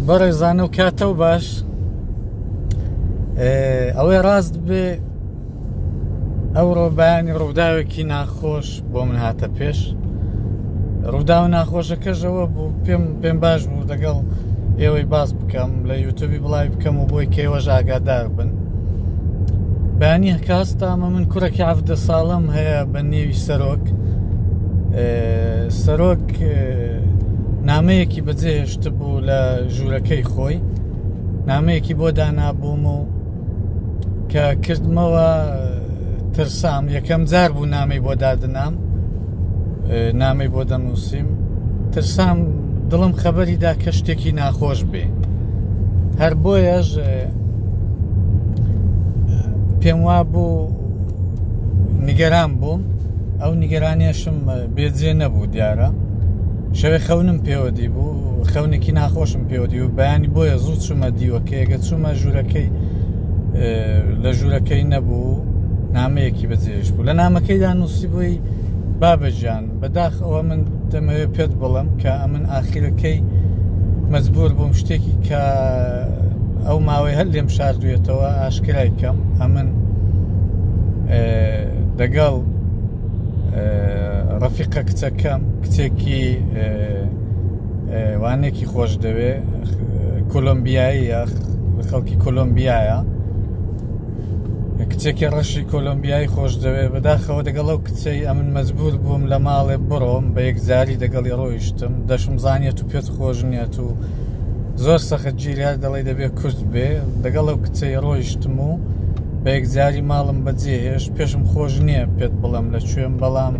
بەڕێزانە و کاتە و باش ئەوەی ڕاست بێ ئەوڕۆ بەیانی ڕووداوێکی ناخۆش بۆ من هاتە پێش ڕووداو ناخۆشەکەشەوە بوو پێم پێم باش بوو دەگەڵ ئێوەی باس بکەم لە یوتوبی بڵاوی بکەم و بۆی کێوەش ئاگادار بن بەیانی کاستامە من کوڕێکی 17 ساڵم هەیە بە نێوی سەرۆک سەرۆک نامەیەکی بەجێهێشت بوو لە ژوورەکەی خۆی نامەیەکی بۆ دانابووم و کە کردمەوە ترسام یەکەم جار بوو نامەی بۆ دادنام نامەی بۆ دەنووسیم ترسام دڵم خەبەریدا کە شتێکی ناخۆش بێ هەر بۆیەش پێم وا بوو نیگەران بووم ئەو نیگەرانیشم بێجێ نەبوو دیارە شەوێ خەونم پێوەدی بوو خەونێکی ناخۆشم پێوەدی و بەیانی بۆیە زوو چوومە دیوەکەیەگە چوومە ژوورەکەی لە ژوورەکەی نەبوو نامەیەکی بەجێش بوو لە نامەکەیدا نووسی بووی بابەجان بەداخ ئەوە من دەمەوێت پێت بڵم کە ئەمن ئاخیرەکەی مەجبور بووم شتێکی کە ئەو ماوەی هەر لێم شاردوێتەوە ئاشکرای کەم ئەمن دەگەڵ ڕەفیقە کچەکەم کچێکی وانێکی خۆش دەوێ کۆلۆمبیاییە خەڵکی کۆلۆمبیایە کچێکی ڕەشی کۆلۆمبیایی خۆش دەوێ بەداخەوە دەگەڵ ئەو کچەی ئەمن مەجبور بووم لە ماڵێ بڕۆم بە یەکجاری دەگەڵی ڕۆیشتم دەشم زانیت و پێت خۆش نییە و زۆر سەخت گیریار دەڵێ دەبێ کورد بێ دەگەڵ ئەو کچەی ڕۆیشتم و بە یەکجاری ماڵم بەجێهێشت پێشم خۆش نییە پێت بڵێم لە کوێم بەڵام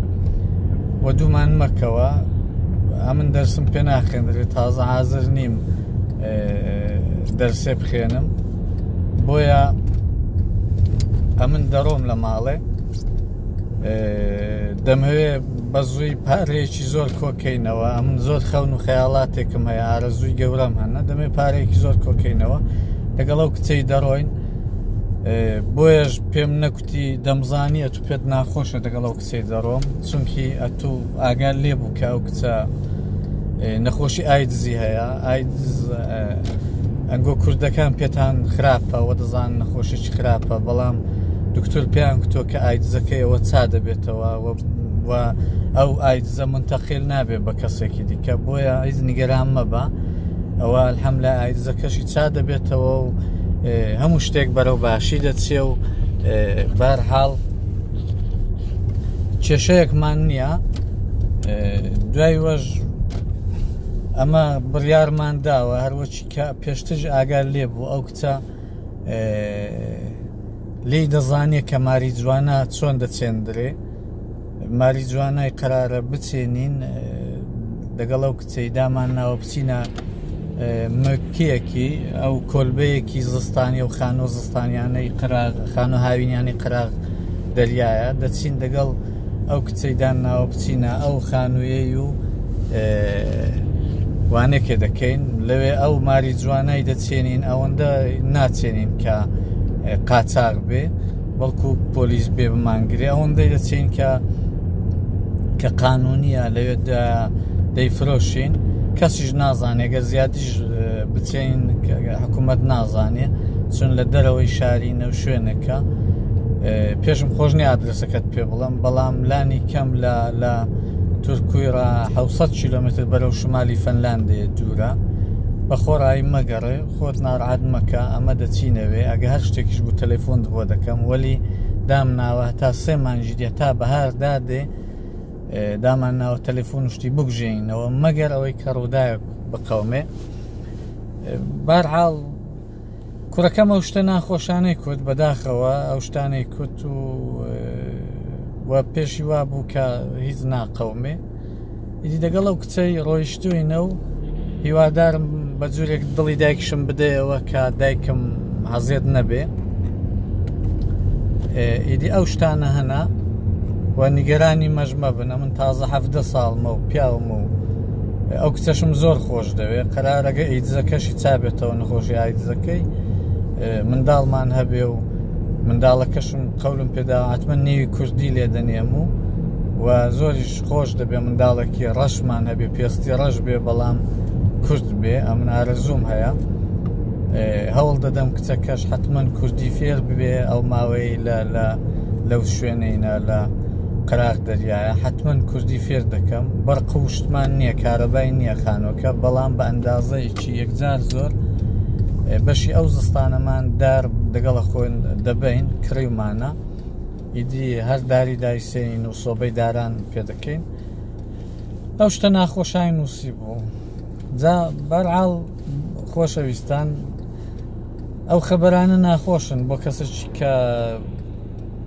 وە دوومان مەکەوە ئەمن دەرسم پێ ناخێندرێت تازە حاضر نیم دەرسێ بخێنم بۆیە ئەمن دەڕۆم لە ماڵێ دەمەوێ بە زووی پارەیەکی زۆر کۆکەینەوە ئەمن زۆر خەون و خەیاڵاتێکم هەیە ئارەزووی گەورەم هەنە دەمێ پارەیەکی زۆر کۆکەینەوە لەگەڵ ئەو کچەی دەڕۆین بۆیەش پێم نەکوتی دەمزانی ئەتو پێت ناخۆشە دەگەڵ ئەو کچەی دەڕۆم چونکی ئەتو ئاگار لێ بوو کە ئەو کچە نەخۆشی ئایدزی هەیە ئایدز ئەنگۆ کوردەکان پێتان خراپە وە دەزان نەخۆشیی خراپە بەڵام دکتۆر پێیان کوتۆ کە ئایدزەکەی ئەوە چا دەبێتەوە و ئەو ئایدزە منتەقل نابێت بە کەسێکی دیکە بۆیە هیچ نیگەران مەبە ئەوە الحەم لە ئایدزەکەشی چا دەبێتەوە و هەموو شتێک بەرەو باشی دەچێ و بارحاڵ کێشەیەکمان نییە دوای وەش ئەمە بڕیارمان داوە هەروەچی کە پێشتر ئاگار لێ بوو ئەو کچە لێی دەزانێت کە ماری جوانە چۆن دەچێندرێ ماری جوانای قەرارە بچێنین دەگەڵ ئەو کچەی دامان ناوە بچینە مکیەکی ئەو کۆلبەیەکی زستانی و خانۆ زستانیانەی قەراغ خانۆ هاوینیانی قەراغ دەریایە دەچین دەگەڵ ئەو کچەی دان ناوە بچینە ئەو خانوویەی و وانێکێ دەکەین لەوێ ئەو ماری جوانای دەچێنین ئەوەندە ناچێنین کە قاچاغ بێ بەڵکو پۆلیس بێ بمانگرێ ئەوەندەی دەچین کە کە قانونیە لەوێ دەیفرۆشین کەسیش نازانێت گەر زیاتریش بچین حکوومەت نازانێ چون لە دەرەوەی شاری نەو شوێنێکە پێشم خۆش نیە ئادرسەکەت پێ بڵم بەڵام لانی کەم لە لە تورکوی ڕا 600 کیلومتر بەرەو شمالی فەنلاندێ دوورە بە خۆڕایی مەگەڕێ خۆت ناڕەحەت مەکە ئەمە دەچینەوێ ئەگە هەر شتێکیش بوو تەلەفۆنت بۆ دەکەم وەلی دام ناوە هەتا سێ مانگی دێ تا بەهار دادێ دامان ناوە تەلەفۆن شتی بگوژێنەوە مەگەر ئەوەی کە ڕووداوێک بقەومێ بارحاڵ کوڕەکەم ئەو شتە ناخۆشانەی کوت بەداخەوە ئەو شتانەی کوت و و پێشی وا بوو کە هیچ ناقەومێ ئیدی دەگەڵ ئەو کچەی ڕۆیشتوینە و هیوادارم بە جورێک دڵی دایکشم بدەیەوە کە دایکم حەزێت نەبێ ئیدی ئەو شتانە هەنا و نیگەرانی مەژمە بن من تازە حەفدە ساڵمە و پیاوم و ئەو کچەشم زۆر خۆش دەوێ قەرارەگە ئیدزەکەشی چابێتەوە نەخۆشی ئایدزەکەی منداڵمان هەبێ و منداڵەکەشم قەولم پێدا حتمما نێوی کوردی لێ دەنێم و و زۆریش خۆش دەبێ منداڵێکی ڕەشمان هەبێ پێستی ڕەش بێ بەڵام کورد بێ ئەمن ئارەزووم هەیە هەوڵ دەدەم کچەکەش حتمما کوردی فێر ببێ ئەو ماوەی لە لە لەو شوێنەینا لە قەراغ دەریایە حتمما کوردی فێر دەکەم بەرق وشتمان نییە کارەبای نییە خانۆکە بەڵام بە ئەندازەیەکی یەکجار زۆر بەشی ئەو زستانەمان دار دەگەڵە خۆن دەبین کڕیومانە ئیدی هەر داری دایسێنین و سۆبەی داران پێ دەکەین ئەو شتە ناخۆشای نووسی بوو جا بەرحاڵ خۆشەویستان ئەو خەبەرانە ناخۆشن بۆ کەسێکی کە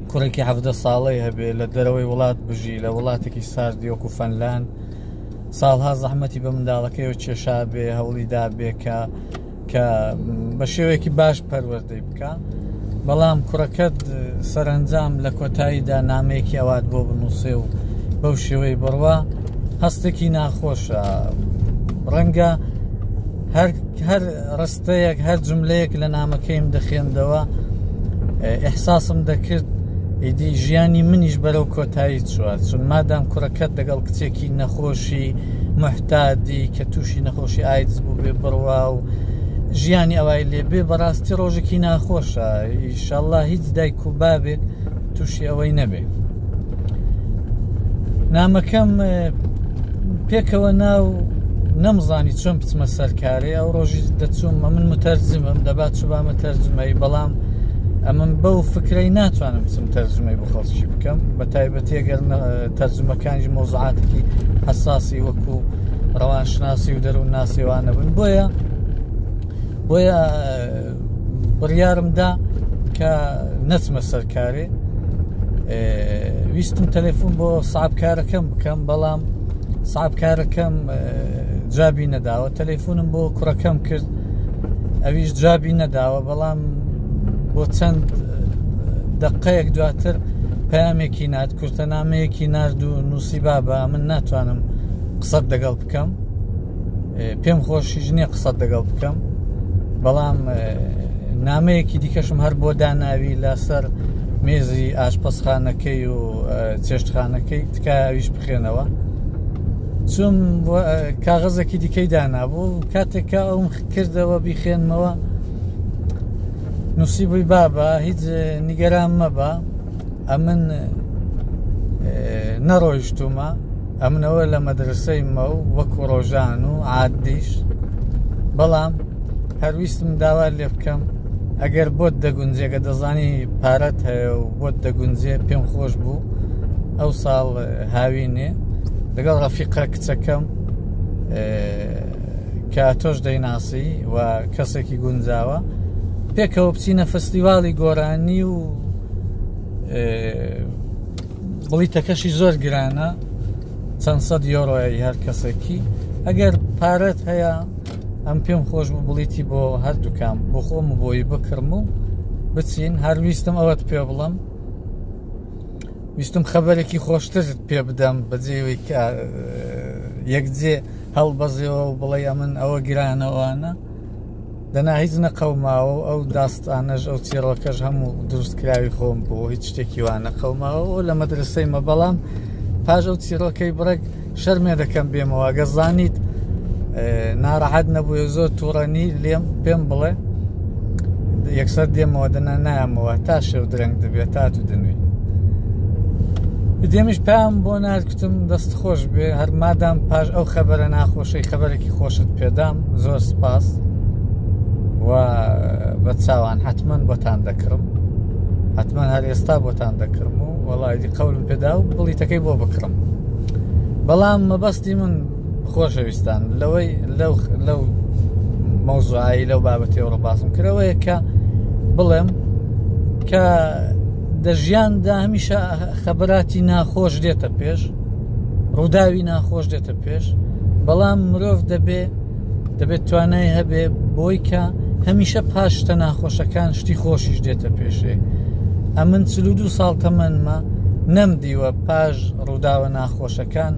کوڕێکی حەڤدە ساڵەی هەبێ لە دەرەوەی وڵات بژی لە وڵاتێکی ساردی وەکو فەنلاند ساڵها زەحمەتی بە منداڵەکەیەوە کێشا بێ هەوڵی دابێ کە کە بە شێوەیەکی باش پەروەردەی بکە بەڵام کوڕەکەت سەرنجام لە کۆتاییدا نامەیەکی ئەوات بۆ بنووسێ و بەو شێوەی بڕوا هەستێکی ناخۆشە ڕەنگە هەر هەر ڕستەیەک هەر جملەیەک لە نامەکەیم دەخێندەوە ئیحساسم دەکرد ئیدی ژیانی منیش بەرەو کۆتایی چووە چون مادام کوڕەکەت دەگەڵ کچێکی نەخۆشی محتادی کە تووشی نەخۆشی ئایدز بوو بێ بڕوا و ژیانی ئەوای لێ بێ بەڕاستی ڕۆژێکی ناخۆشە ئیشەڵا هیچ دایک و بابێک تووشی ئەوەی نەبێ نامەکەم پێکەوە ناو نەمزانی چۆن بچمە سەرکارێ ئەو ڕۆژی دەچووم من متەرجمم دەبات چوبامە تەرجمەی بەڵام ئەمن بەو فکرەی ناتوانم بچم تەرجمەی بۆ خەڵکی بکەم بە تایبەتی گەر تەرجمەکانیش مۆزعاتێکی حساسی وەکو ڕەوانشناسی و دەروون ناسیوانە بن بۆیە بۆیە بڕیارم دا کە نەچمە سەرکارێ ویستم تەلەفۆن بۆ سابکارەکەم بکەم بەڵام سابکارەکەم جوابی نەداوە تەلەفۆنم بۆ کوڕەکەم کرد ئەویش جوابی نەداوە بەڵام بۆ چەند دقەیەک دواتر پامێکی نات کورتەنامەیەکی نرد و نووسی بابە من ناتوانم قسەت دەگەڵ بکەم پێم خۆشیش نییە قسەت دەگەڵ بکەم بەڵام نامەیەکی دیکەشم هەر بۆ داناوی لەسەر مێزی ئاشپەزخانەکەی و چێشتخانەکەی تکایە ئەویش بخێنەوە چوم کاغەزێکی دیکەی دانابوو کاتێک کە ئەوم کردەوە بیخێنمەوە نووسی بووی بابە هیچ نیگەران مەبە ئەمن نەڕۆیشتومە ئەمنەوە لە مەدرسەی مە و وەکو ڕۆژان و عادیش بەڵام هەرویستم داوا لێ بکەم ئەگەر بۆت دەگونجێگە دەزانی پارەت هەیە و بۆت دەگونجێ پێم خۆش بوو ئەو ساڵ هاوینێ لەگەڵ ڕەفیقە کچەکەم کە تۆش دەیناسی و کەسێکی گونجاوە پێکەوە بچینە فستیواڵی گۆرانی و بڵیتەکەشی زۆر گرانە چەند سەد یۆرۆیە هەر کەسێکی ئەگەر پارەت هەیە ئەم پێم خۆش بوو بڵیتی بۆ هەردووکان بۆ خۆم و بۆی بکڕم و بچین هەر ویستم ئەوەت پێ بڵم ویستم خەبەرێکی خۆشترت پێ بدەم بەجێوەی کە یەکجێ هەڵبەزیەوە و بڵێ ئەمن ئەوە گرانەوانە دەنا هیچ نەقەوماوە و ئەو داستانەش ئەو چیڕۆکەش هەموو دروستکراوی خۆم بوو هیچ شتێکی وا نەقەوماوە و لە مەدرسەی مە بەڵام پاش ئەو چیڕۆکەی بڕێک شەرمێ دەکەم بێمەوە گە زانیت ناڕەحەت نەبووە زۆر تووڕەنی لێم پێم بڵێ یەکسەر دێمەوە دەنا نایەمەوە تا شەو درەنگ دەبێت تا تو دەنوێی دێمیش پام بۆ نارکتم دەست خۆش بێ هەر مادام پاش ئەو خەبەرە ناخۆشەی خەبەرێکی خۆشت پێدام زۆر سپاس و بە چاوان حتمما بۆتان دەکڕم حتمما هەر ئێستا بۆتان دەکڕم و وەڵی قەولم پێدا و بڵیتەکەی بۆ بکڕم بەڵام مەبەستی من خۆشەویستان لەوەی لەو لەو مەوزوعایی لەو بابەتەوە باسم کرەوەیە کە بڵێم کە دە ژیاندا هەمیشە خەبەراتی ناخۆش دێتە پێش ڕووداوی ناخۆش دێتە پێش بەڵام مرۆڤ دەبێ دەبێت توانای هەبێ بۆی کە هەمیشە پاش شتە ناخۆشەکان شتی خۆشیش دێتە پێشێ ئەمن 42 ساڵ تەمەنمە نەمدیوە پاش ڕووداوە ناخۆشەکان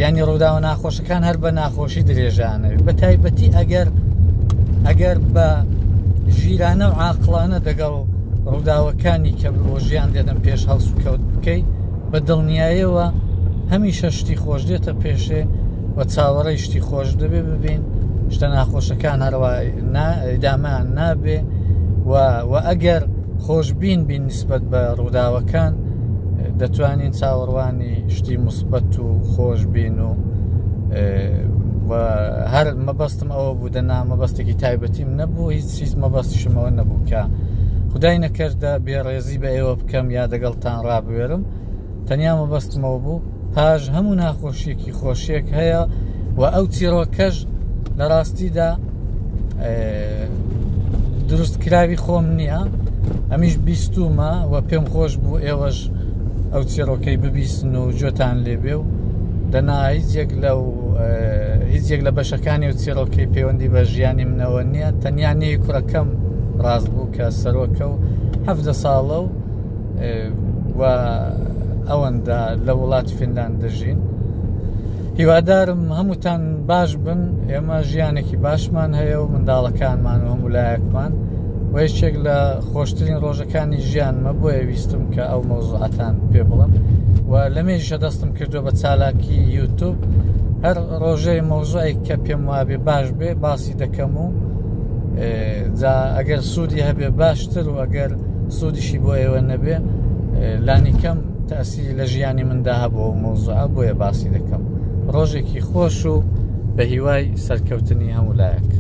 ینی ڕووداوە ناخۆشەکان هەر بە ناخۆشی درێژانەوێت بە تایبەتی ئەگەر ئەگەر بە ژیرانە و عاقڵانە دەگەڵ ڕووداوەکانی کە بۆ ژیان دێنم پێش هەڵس و کەوت بکەی بە دڵنیایەوە هەمیشە شتی خۆش دێتە پێشێ. و چاوەڕێی شتی خۆش دەبێ ببین شتە ناخۆشەکان هەروە ئیدامان نابێ و و ئەگەر خۆشبین بین نسبەت بە ڕووداوەکان دەتوانین چاوەڕوانی شتی مثبەت و خۆش بین و هەر مەبەستم ئەوە بوو دەنا مەبەستێکی تایبەتیم نەبوو هیچ چیز مەبەستیشمەوە نەبوو کە خدای نەکردە بێڕێزی بە ئێوە بکەم یا دەگەڵتان ڕابوێرم تەنیا مەبەستمەوە بوو پاش هەموو ناخۆشیەکی خۆشیەک هەیە و ئەو چیرۆکەش لە ڕاستیدا دروست کراوی خۆم نییە ئەمیش بیستومە و پێم خۆش بوو ئێوەش ئەو چیرۆکەی ببیستن و جۆتان لێبێ و دەنا هیچ یەک لەو هیچ یەک لە بەشەکانی و چیرۆکەی پەیوەندی بە ژیانی منەوە نییە تەنیا نێوی کوڕەکەم ڕاست بوو کە سەرۆکە و حەفدە ساڵە و و ئەوەندە لە وڵاتی فینلاند دەژین هیوادارم هەمووتان باش بن ئێمە ژیانێکی باشمان هەیە و منداڵەکانمان و هەموو لایەکمان و یەکێک لە خۆشترین ڕۆژەکانی ژیانمە بۆیە ویستم کە ئەو مەوزوعەتان پێ بڵم و لە مێژە دەستم کردو بە چالاکی یوتوب هەر ڕۆژەی مەوزوعێک کە پێم وابێ باش بێ باسی دەکەم و جا ئەگەر سوودی هەبێ باشتر و ئەگەر سوودیشی بۆ ئێوە نەبێ لانی کەم تەسیری لە ژیانی مندا هەبوو و مەوزوعە بۆیە باسی دەکەم ڕۆژێکی خۆش و بە هیوای سەرکەوتنی هەموو لایەک.